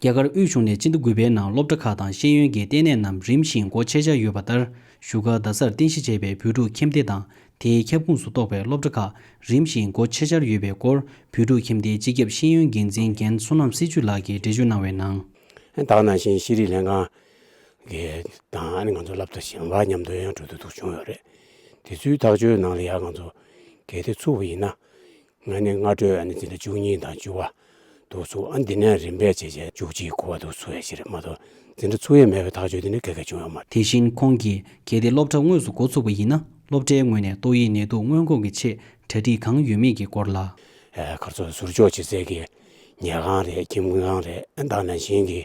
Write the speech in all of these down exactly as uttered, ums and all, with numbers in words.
རྒྱ་གར་དབུས་གཞུང་ནས་སྤྱི་ཟླ་དགུ་པའི་ནང་སློབ་གྲྭ་ཁག་དང་ཤེས་ཡོན་གྱི་ལྟེ་གནས་རྣམས་རིམ་བཞིན་སྒོ་ཕྱེ་འཆར་ཡོད་པ་ལྟར། བཞུགས་སྒར་རྡ་སར་རྟེན་གཞི་བྱས་པའི་བོད་ཕྲུག་ཁྱིམ་སྡེ་དང་དེའི་ཁྱབ་ཁོངས་སུ་གཏོགས་པའི་སློབ་གྲྭ་ཁག་རིམ་བཞིན་སྒོ་ཕྱེ་འཆར་ཡོད་པའི་སྐོར། བོད་ཕྲུག་ཁྱིམ་སྡེའི་སྤྱི་ཁྱབ་ཤེས་ཡོན་འགན་འཛིན་རྒན་བསོད་ནམས་སྲི་ཇུས་ལགས་ཀྱིས་འགྲེལ་བརྗོད་གནང་བའི་ནང་། ད་ག་ནང་བཞིན་ཤེས་རིག་ལྷན་ཁང་གི་དང་ཨ་ནི་ང་ཚོ་སློབ་གྲྭ་གཞན་པ་མཉམ་དུ་ཡང་གྲོས་བསྡུར་འདུག་བྱུང་ཡོད་རེད། དེ་ཚོའི་ཐག་གཅོད་ནང་ལ་ཡང་ང་ཚོ་གལ་ཏེ་ཚུགས་པ་ཡིན་ན། ང་ནི་སྔ་དྲོའི་ཨ་ནི་འཛིན་གྲྭ་བཅུ་གཉིས་དང་བཅུ་པ་འདུག་ཚུགས། ཨ་འདི་ནས་རིམ་པས་བྱས་བྱས་བཅུ་གཅིག་དགུ་པ་འདུག་ཚུགས་ཡ་ཞིག་རེད་མ་གཏོགས། འཛིན་གྲྭ་ཚུགས་ཡ་མེད་པའི་ཐག་གཅོད་དེ་ནི་ག་གེ་བྱུང་ཡོད་མ་རེད། དེ་བཞིན་ཁོང་གིས་གལ་ཏེ་སློབ་གྲྭ་དངོས་སུ་འགོ་ཚུགས་པ་ཡིན་ན། སློབ་གྲྭའི་ངོས་ནས་ཏོག་དབྱིབས་ནད་དུག་སྔོན་འགོག་གི་ཆེད་གྲ་སྒྲིག་གང་ཡོད་མེད་ཀྱི་སྐོར་ལ། ཨ་ག་རེ་ཟེར། ཟུར་འཇོག་བྱེད་སའི་གི་ཉལ་ཁང་རེད། ཁྱིམ་ཁང་རེད། ཨ་ད་ག་ནང་བཞིན་གྱི་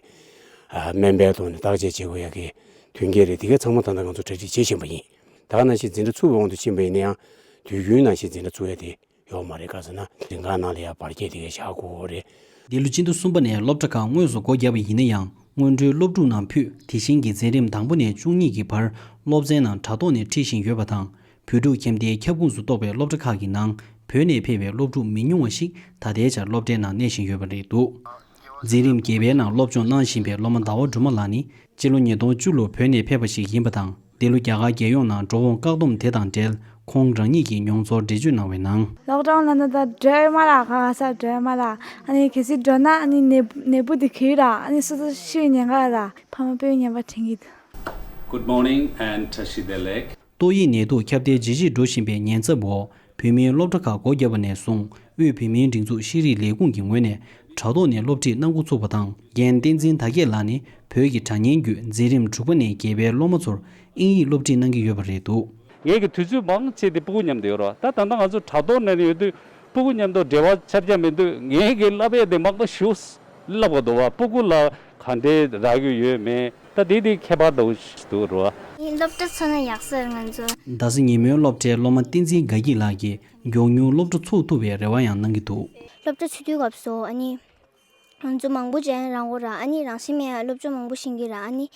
ཨ་སྨན་པའི་ཐོག་ནས་བརྟག་དཔྱད་བྱེད་དགོས་ཡ་གི་མཐུན་རྐྱེན་རེད། དེ་ག་ཚང་མ་ད་ལྟ་ང་ཚོ་གྲ་སྒྲིག་བྱེད་བཞིན་པ་ཡིན། ད་ག་ནང་བཞིན་འཛིན་གྲྭ་ཚུགས་པའི་དབང་དུ་ཕྱིན་པ་ཡིན་ན་ཡང་དུས་རྒྱུན་ནང་བཞིན་འཛིན་གྲྭ་ཚུགས་ཡ་དེ་ཡོད་མ་རེད། ག་ཟེར་ན་ལྷན་ཁང་ནང་ལ་ཡང་བར་ཁྱད་དེ་ག་བཞག་དགོས་རེད། འདི་ལོ་སྤྱི་ཟླ་གསུམ་པ་ནས་སློབ་གྲྭ་ཁག་དངོས་སུ་སྒོ་བརྒྱབ་པ་ཡིན་ན་ཡང་། སྔོན་འགྲོའི་སློབ་ཕྲུག་རྣམས་ཕུད་དེ་བཞིན་གྱི་འཛིན་རིམ་དང་པོ་ནས་བཅུ་གཉིས་ཀྱི་བར་སློབ་ཚན་རྣམས་དྲ་ཐོག་ནས་ཁྲིད་བཞིན་ཡོད་པ་དང་། བོད་ཕྲུག་ཁྱིམ་སྡེའི་ཁྱབ་ཁོངས་སུ་གཏོགས་པའི་སློབ་གྲྭ་ཁག་གི་ནང་བོད་ནས་ཕེབས་པའི་སློབ་ཕྲུག་མི་ཉུང་བ་ཞིག་ད་ལྟའི་ཆར་སློབ་གྲྭའི་ནང་གནས་བཞིན་ཡོད་པ་རེད་འདུག་འཛིན་རིམ་བརྒྱད་པའི་ནང་སློབ་སྦྱོང་གནང་བཞིན་པའི་སློབ་མ་ཟླ་བ་སྒྲོལ་མ་ལགས་ནི། སྤྱི་ལོ་ཉིས་སྟོང་བཅུ་ལོར་བོད་ནས་ཕེབས་པ་ཞིག་ཡིན་པ་དང་། འདི་ལོ་རྒྱ་གར་རྒྱལ་ཡོངས་ནང་འགྲོ་འོང་བཀག་སྡོམ་དེ་དང་འབྲེལ། ཁོང་རང་ཉིད་ཀྱི་མྱོང་ཚོར་འགྲེལ་བརྗོད་གནང་བའི་ནང་། ལོག་ཌའོན་ལ་ན་ད་འགྲོ་མ་ལ་ག་ག་ས་འགྲོ་མ་ལ། ཨ་ནི་གལ་སྲིད་འགྲོ་ན་ཨ་ནི་ནད་ནད་འབུ་དེ་གིས་ར་ཨ་ནི་སོ་སོ་ཤི་ཉེན་ཁ་ར། ཕ་མ་སྤུན་ཉམས་པ་དྲན་གྱི་འདུག Good morning and Tashi Delek. ཏོག་དབྱིབས་ནད་དུག་ཁྱབ་གདལ་ཇེ་ཆེར་འགྲོ་བཞིན་པའི་ཉེན་ཚབས་འོག་བོད་མིའི་སློབ་གྲྭ་ཁག་སྒོ་བརྒྱབ་པ་ནས་བཟུང་། དབུས་བོད་མིའི་སྒྲིག་འཛུགས་ཤེས་རིག་ལས་ཁུངས་ཀྱི་ངོས་ནས་དྲ་ཐོག་ནས་སློབ་ཁྲིད་གནང་འགོ་ཚུགས་པ་དང་། རྒན་བསྟན་འཛིན་དར་རྒྱས་ལགས་ནི་བོད་ཀྱི་དྲ་བརྙན་བརྒྱུད་འཛིན་རིམ་དྲུག་པ་ནས་བརྒྱད་པའི་སློབ་མ་ཚོར་དབྱིན་ཡིག་སློབ་ཁྲིད་གནང་གི་ཡོད་པ་རེད་འདུག་ངས་ཀྱི་དུས་ཚོད་མང་ཆེ་དེ་སྤུ་གུ་མཉམ་དུ་ཡོད་རེད་བ། ད་ད་ལྟ་ང་ཚོ་དྲ་ཐོག་ནས་ཡོད་དུས་སྤུ་གུ་མཉམ་དུ་འབྲེལ་བ་ཆ་རྐྱང་མི་འདུག་ངས་ཀྱི་བསླབ་ཡས་དེ་མང་པོ་ཞུ་བསླབ་དགོས་འདུག་བ། སྤུ་གུ་ལ་ག་འདྲའི་རག་གི་ཡོད་མེད། ད་དེ་དེ་ཁྱད་པར་འདུག་འདུག་རེད་བ། ཨིན། སློབ་གྲྭ་ཚུགས་ན་ཡག་ས་རེད་ང་ཚོ། རྡ་ས་ཉིན་མོའི་སློབ་གྲྭའི་སློབ་མ་བསྟན་འཛིན་དགའ་སྐྱིད་ལགས་ཀྱིས་མགྱོགས་མྱུར་སློབ་གྲྭ་ཚུགས་ཐུབ་པའི་རེ་བ་ཡང་གནང་གི་འདུག་སློབ་གྲྭ་ཚུགས་དུས་སྐབས་སུ་ཨ་ནི། ང་ཚོ་མང་པོ་ཅིག་རང་དབང་ར། ཨ་ནི་རང་བཞིན་མེད་ཡ་སློབ་སྦྱོང་མང་པོ་ཤེས་ཀྱི་ར། ཨ་ནི་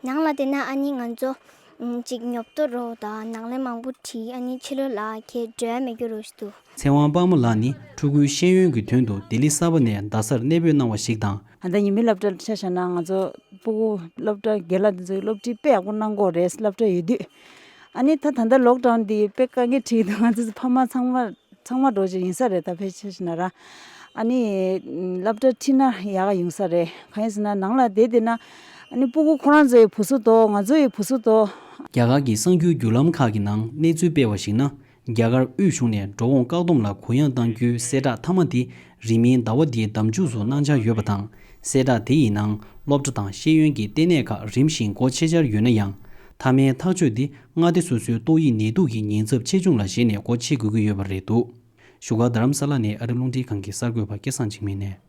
ནང་ལ་བསྡད་ན་ཨ་ནི་ང་ཚོ་ཨམ་ཅིག་ཉོབ་ཏོ་རོ་དང་ནང་ལས་མང་པོ་བྲིས། ཨ་ནི་ཕྱི་ལོགས་ལ་ཁྱེད་འགྲོ་ཡ་མེད་རྒྱུ་རོ་ཞིག་འདུག་ཚེ་དབང་དཔལ་མོ་ལགས་ནི་ཕྲུ་གུའི་ཤེས་ཡོན་གྱི་དོན་དུ་ལྡི་ལི་གསར་པ་ནས་རྡ་སར་གནས་སྤོས་གནང་བ་ཞིག་དང་། ཨ་ད་ཉི་མའི་སློབ་གྲྭར་ཆ་བཞག་ན་ང་ཚོ་སྤུ་གུ་སློབ་གྲྭ་རྒན་ལགས་འདི་ཚོའི་སློབ་ཁྲིད་དཔེ་ཡག་པོ་གནང་གི་ཡོད་རེད། སློབ་གྲྭ་ཡོད་དུས། ཨ་ནི་ད་ད་ལྟ་ལོག་ཌའོན་འདི་དཔེ་དཀའ་ངལ་འཕྲད་ཀྱི་འདུག་ང་ཚོ་ཕ་མ་ཚང་མ། ཚང་མ་འགྲོ་ཆེད་ཡིན་ས་རེད། ད་ཕལ་ཆེར་ན་ར། ཨ་ནི་སློབ་གྲྭ་ཁྲིད་ན་ཡག་ག་ཡོང་ས་རེད། གང་ཡིན་ཟེར་ན་ནང་ལ་བསྡད་བསྡད་ན་ཨ་ནི་སྤུ་གུ་ཁོ་རང་ཚོའི་བུ་གཟུགས་དོ་ང་ཚོའི་བུ་གཟུགས་དོ། རྒྱ་གར་གྱི་གསར་འགྱུར་བརྒྱུད་ལམ་ཁག་གི་ནང་གནས་ཚུལ་སྤེལ་བ་ཞིག་ན། རྒྱ་གར་དབུས་གཞུང་ནས་འགྲོ་འོང་བཀག་སྡོམ་ལ་གུ་ཡངས་གཏང་རྒྱུའི་གསལ་བསྒྲགས་མཐའ་མ་དེ་རིང་མིན་ཟླ་བ་འདིའི་ཟླ་མཇུག་སུ་གནང་འཆར་ཡོད་པ་དང་། གསལ་བསྒྲགས་དེ་ཡི་ནང་སློབ་གྲྭ་དང་ཤེས་ཡོན་གྱི་ལྟེ་གནས་ཁག་རིམ་བཞིན་སྒོ་ཕྱེ་འཆར་ཡོད་ན་ཡང་། མཐའ་མའི་ཐག་གཅོད་དེ་མངའ་སྡེ་སོ་སོའི་ཏོག་དབྱིབས་ནད་དུག་གི་ཉེན་ཚབས་ཆེ་ཆུང་ལ་གཞིགས་ནས་སྒོ་ཕྱེ་དགོས་ཀྱི་ཡོད་པ་རེད་འདུག་བཞུགས་སྒར་རྡ་རམ་ས་ལ་ནས་ཨ་རི་རླུང་འཕྲིན་ཁང་གི་གསར་འགོད་པ་སྐལ་བཟང་འཇིགས་མེད་ནས།